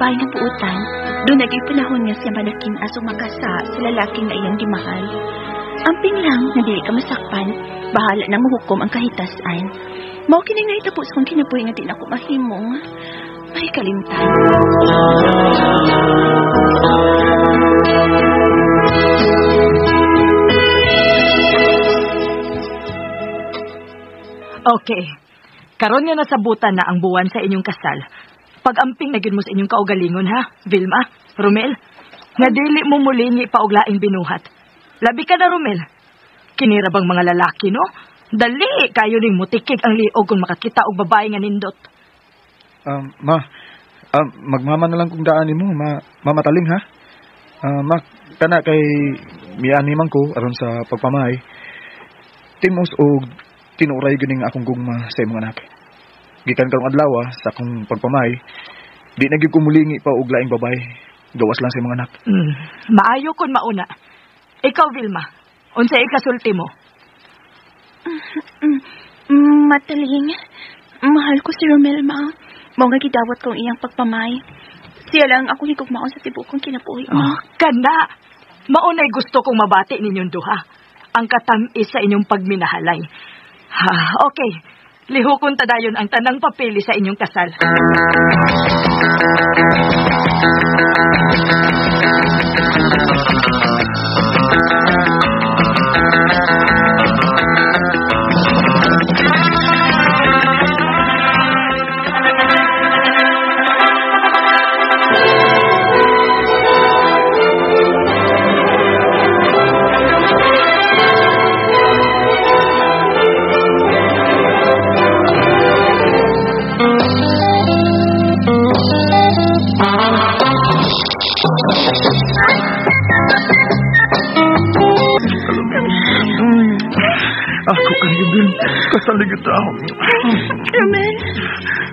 babae nga buutan, doon naging panahon nga siya manakin-as o makasa sa lalaki nga iyang gimahal. Amping lang nga dili ka masakpan, bahala nang muhukom ang kahitasan. Mao kini nga itapos kong kinabuhi nga di na ko mahimong may kalimtan. Okay. Karon nga nasabutan na ang buwan sa inyong kasal. Pag-amping na gyud mo sa inyong kaugalingon ha, Vilma, Romel. Nga dili mo mulingi pa og laing binuhat. Labi ka na, Romel. Kinira bang mga lalaki, no? Dali, kayo ning mutikig ang liog kung makakita og babae nga nindot. Ma, magmama na lang kung daan nimo, mamataling ha. Ma, kana kay mianiman ko aron sa pagpamay. Timos og tinuray gyud ning akong gugma sa imong anak. Gikan karong adlaw sa akong pagpamay, di na gyud ko mulingi pa og laing babae. Gawas lang sa imong anak. Maayo kon mauna. Ikaw, Vilma, unsay ikasulti mo? Mataling, mahal ko si Romel, ma. Mao nga gidawat kong iyang pagpamay. Siya lang ako higugmaon sa tibuok kong kinabuhi, ma. Oh, kana! Maunay gusto kong mabati ninyong duha. Ang katam-is sa inyong pagminahalay. Ha, okay. Lihukon ta dayon ang tanang papeli sa inyong kasal. Ako kayo din. Kasalig ito ako. Romel,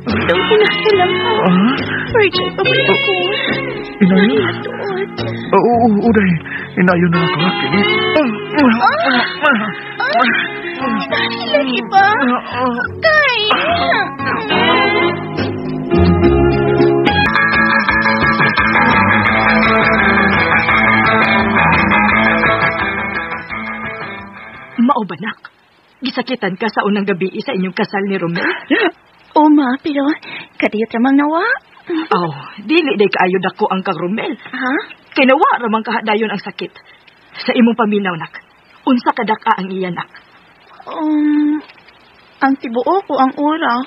itong hinahilam mo. Virgin pa ba ako? Inayon? Tuot. Oo, oo, day. Inayon na ako. Kini. Lagi ba? Kay! Mao ba, nak? Gisakitan ka sa unang gabi sa inyong kasal ni Romel? O, ma, pero kadiyot ramang nawa. Oh, dili day kaayo dako ang kang Romel. Ha? Kay nawa ramang kahadayon ang sakit. Sa imong paminaw, nak. Unsa ka daka ang iya, nak? Ang tibuok ko ang ora.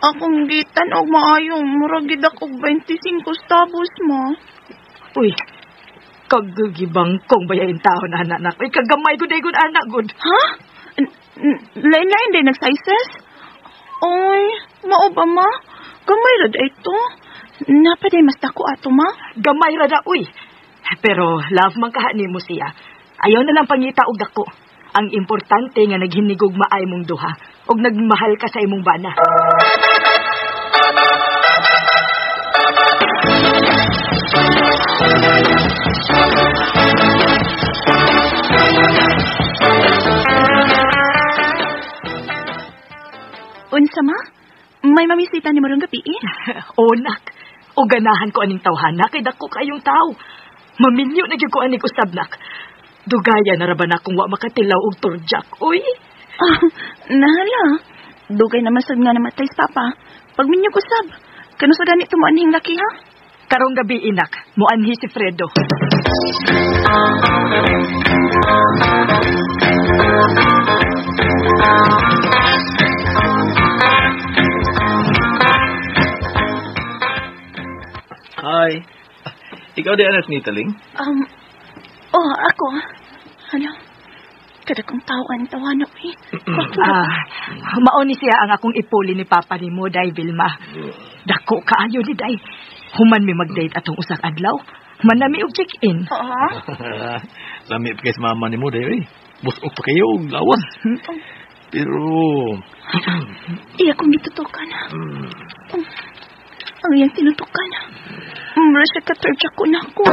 Akong gitan-og maayo, murag gid ako 25 stabos mo. Uy, kagagibang kong bayain tao na anak, nak. Uy, kagamay gud ay gud anak gud. Ha? Lain-lain din nag-sizes? Oy, mao ba ma? Gamay ra day to. Napa day mas dako ato ma? Gamay ra da, uy. Pero love man kaha nimo siya. Ayaw na lang pangita og dako. Ang importante nga naghinigog maay mong duha og nagmahal ka sa imong bana. Unsa ma? May mamisita ni mo rong gabi eh? O nak, o ganahan ko aning tawhana kay dako kayong tao. Maminyo na gyud ko aning usab nak. Dugaya na ra ba na kung wa makatilaw og turjak, uy? Ah, nahala. Dugay naman sad nga namatay si Papa. Pagminyo ko sab. Kano sa ganito mo anhing laki ha? Karong gabi inak, moanhi si Fredo. Hi. Ikaw di anas ni Taling? Oh, ako. Ano? Kada kong tawaan, tawanan eh. Mao ni siya ang akong ipuli ni Papa ni mo, Day Vilma. Dako kaayo ni Day. Human mi mag-date atong usang adlaw. Manami og check-in. Oo. Lami pa kay sa mama ni mo, Day. Eh. Busok pa kayo, lawas. Pero... Iya kong gitutukan. Ang iyang tinutukan. Mura siya katorja ko na ako.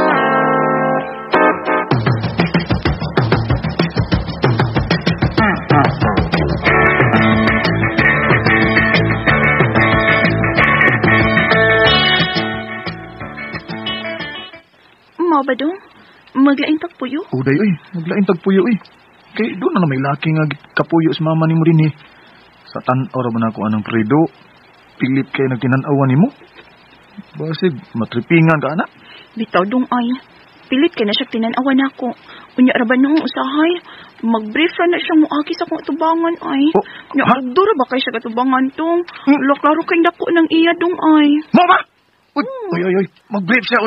Mao ba dong? Maglain tagpuyo? O day oy, maglain tagpuyo oy. Kay doon na may laki nga kapuyo sa mama nimo dinhi. Sa tan-aw ra ba nako anang Fredo? Pilit kay nagtinan-awan nimo. Basig matripingan ka ana. Bitaw dong ay. Pilit kay na siya tinan-awan nako. Unya ra ba nung usahay? Mag-brief ra na siya moagi sa akong atubangan ay. Oh, Nya ha? dura ba kay siya katubangan tong? Lo klaro kay dako ng iya dong ay. Mo ba? Uy, oy, oy, oy. Mag-brief siya.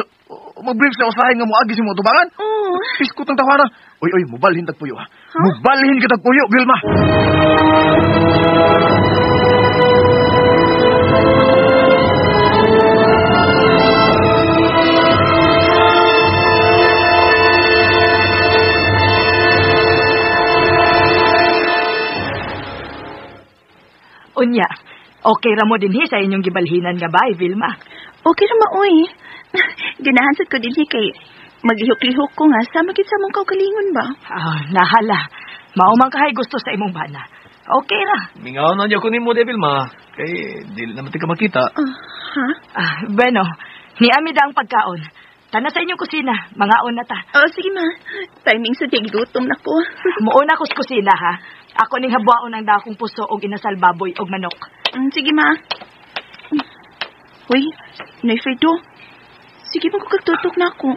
Mag-brief siya usahay nga moagi sa imong atubangan. Oh. Piskot ang tawara. Oy, oy, mubalhin tagpuyo ha. Mubalhin ka tagpuyo, Vilma. Unya, okay ra mo dinhi sa inyong gibalhinan nga bay, Vilma. Okay ra maoy. Ganahan sad ko dinhi kay maglihok-lihok ko nga sa magit sa mong kaugalingon ba. Ah, nahala. Mao man kahay gusto sa imong bana. Okay ra. Mingaw na niya ko nimo, Vilma. Kay dili naman ka makita. Ha? Ah, bueno, niami da ang pagkaon. Tana sa inyong kusina, mangaon na ta. Oh, sige ma. Timing sa gutom na ko. Muuna ko sa kusina ha. Ako ning habuaon ang dakong puso og inasal baboy og manok. Sige ma. Uy, Nay Fredo. Sige man ko kagtutok na ako.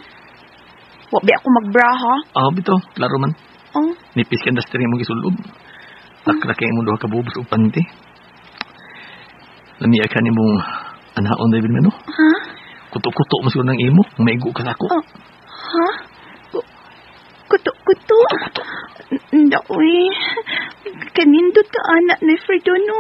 Wa ba ako magbra ha? Ah, bitaw, klaro man. Oh, Nipis ka industry mo gisulob. Takra kay imong duha ka bubos og panty. Lamiya ka nimong anaon David no? ha? Kuto-kuto mo siguro ng imo, maigo ka sa ako. Oh, ha? Kuto-kuto? Ndaoy. Kanindot ka anak ni Fredo no?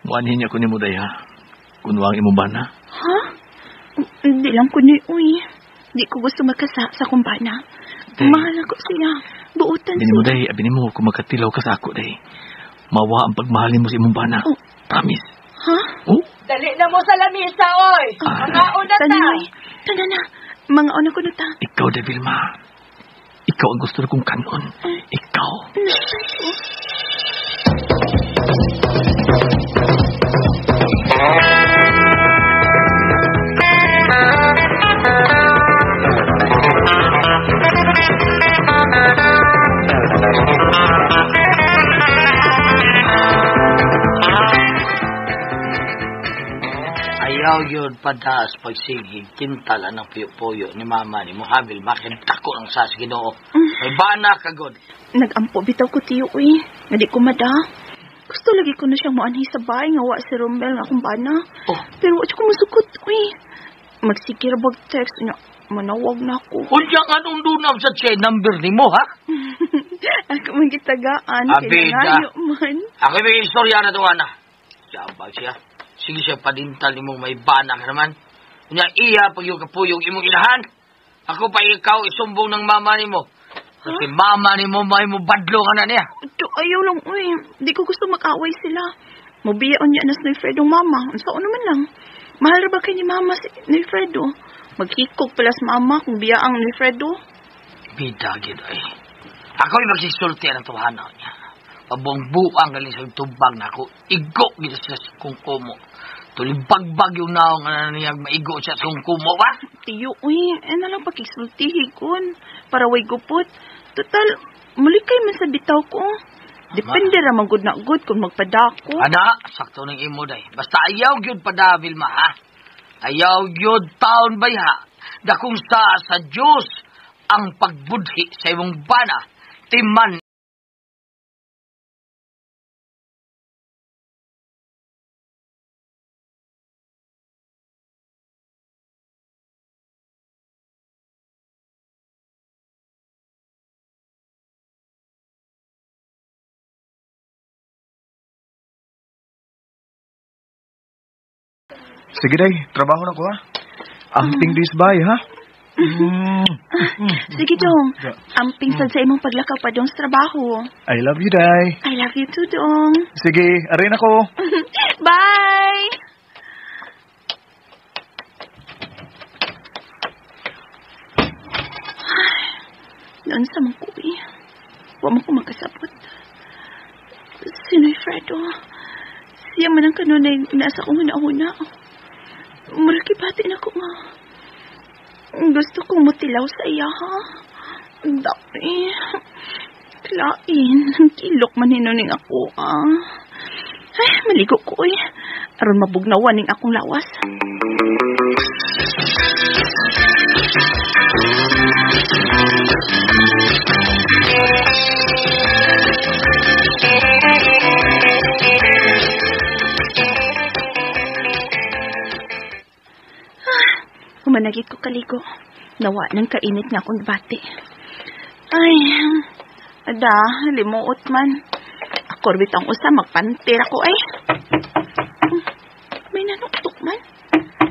Muanhin niya ko ni mo day ha. Kunwang imo bana. Ha? Hindi lang ko ni uy. Di ko gusto magkasa sa akong bana. Day. Mahal ako siya. Buutan Abi nimo siya. day, abi nimo kung makatilaw ka sa ako day. Mawa ang pagmahal nimo sa imong bana. Oh. Promise. Ha? Oh, Dali na mo sa lamisa, oy. Mangaon na ta. Tanan, oy. Tanan na. Mga una ko na ta. ikaw day Vilma. Ikaw ang gusto kong kanon. Ikaw. Ayaw yun padaas pagsigig, tintala ng puyo-puyo ni mama ni Muhabil, bakit tako ang sas Ginoo. May bana kagod. Nagampo bitaw ko tiyo, uy. Nga di ko mada. Gusto lagi ko na siyang muanhi sa bahay nga wa si Romel nga akong bana. Oh. Pero wa siya ko musukot, uy. Magsigir bag text niya. Manawag na ako. Unya nga nung dunam sa chain number ni mo, ha? Ako man gitagaan. Abida. Kaya man. Ako may istorya na to, ana. Siyabag siya. Sige siya padintal ni mong may bana ka naman. Unya iya pag yung kapuyong imong inahan. Ako pa ikaw isumbong ng mama ni mo. Kasi mama ni mo may mo badlo ka na niya. Do, ayaw lang, uy. Di ko gusto mag-away sila. Mubiyaon niya na si Fredo mama. Unsa naman lang. Mahal ra ba kay ni mama si ni Fredo? Maghikog pala sa mama kung biyaang ni Fredo. Bida gid ay. Ako'y magsisulti ang tuhanan niya. Pabuang-buang galing sa tubag na ako. Igo gid siya sa kungkumo. Tulibagbag yung naong na niya maigo siya sa kungkumo ba? Tiyo, uy. Eh na lang pakisultihi kun. Para way gupot. Total, muli kay man sa bitaw ko. Depende ra man gud na gud kung magpadako. Ana, sakto ng imo day. Basta ayaw gyud pada Vilma ha. Ayaw gyud taon bay ha. Dakong sa Dios ang pagbudhi sa imong bana. Timan Sige day, trabaho na ko ha. Amping dis bay ha. Sige dong. Amping sad sa imong paglakaw pa dong sa trabaho. I love you day. I love you too dong. Sige, arin ako. Bye. man ang kanunay nasa akong huna-huna. Mura kibati na ko nga. Gusto kong mutilaw sa iya, ha? Dami. Klain. Kilok man hinuning ako, ah. Ay, maligo ko, eh. Aron mabugnawan ning akong lawas. Humanagit ko kaligo. Nawa ng kainit nga akong bati. Ay, ada, limuot man. Ako bitang usa, magpantir ako ay. May nanuktok man.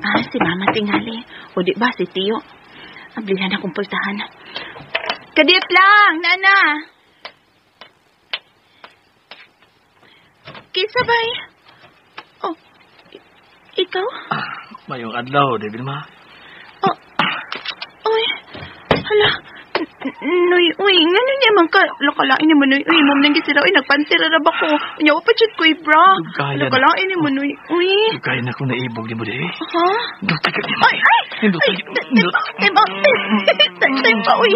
Ah, si Mama tingali. O di ba si Tiyo? Ablihan akong pultahan. Kadiyot lang, Nana. Kinsa bay? Oh, ikaw? Mayong adlaw, di ba? Oh, oy, hala. Noy, uy, ngano niya man ka, lakalain ni mo, Noy, uy, mom nang gisira, uy, nagpantira ra ba ko? Unya, wa pa jud ko'y bra. Lakalain ni mo, Noy, uy. Dugay na ko naibog ni mo, di. Ha? Dugay ka ni mo. Ay, ay, ay, timba, timba, uy.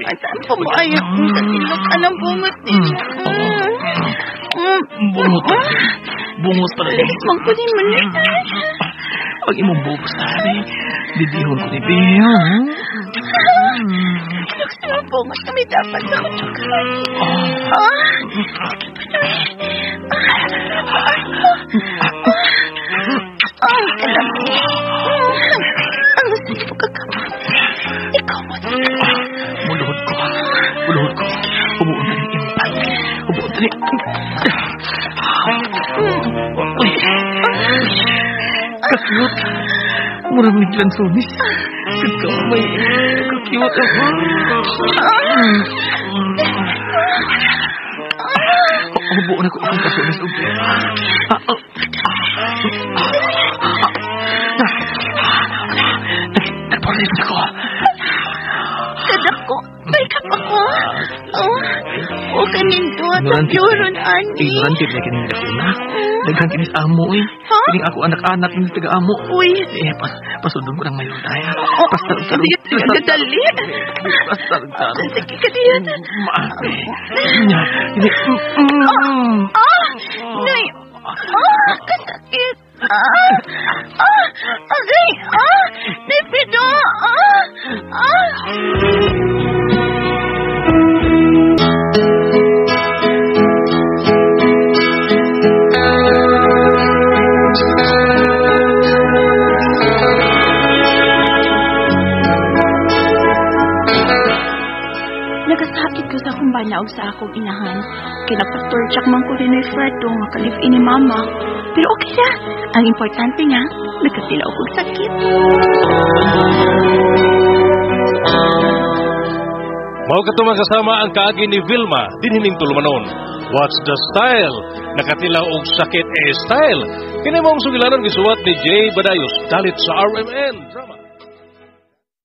Ay, saan po mo, ay, katilok, anong bungot niya? Bungot. Bungot pala. Please, man ko ni mo, Noy. Ang imong bubos na, didihon ko ni Bea. Looks mo bungot kami dapat sa kutsukan. Ah, sige pa na. Ay, kalami. Ang sige po kakamot. Ikaw mo. Muluhod ko. Muluhod ko. Ubuon na rin impan. Ubuon na rin. Uy. Kakiyot. Murang naglansonis. Kakamay. Kakiyot. Hubo na ko akong kasunis. Nagpalit ako. Kadako. May kap ako. Oh, o kanindot. Ang yuron, ani. Ignorante na kining dakuna. Daghan kinis amo, eh. Kining ako anak-anak ng taga-amo. Uy. Eh, pasundon ko ng mayon tayo. Pastarog-tarog. Dali. Pastarog-tarog. Sige ka diyan. Maapi. Ah! Nay! Ah! Kasakit! Ah! Ah! Agay! Ah! Nay, Pido! Ah! Ah! Nagasakit ko sa akong banaog sa akong inahan. Kinapastortsak man ko rin ni Fredo nga kalif-in ni Mama. Pero okay na. Ang importante nga, nagkatilaw kong sakit. Mao kato kasama ang kaagi ni Vilma dinhining tulumanon. What's the style? Nakatilaw og sakit e style. Kini mong sugilanon gisuwat ni Jay Badayos dalit sa RMN Drama.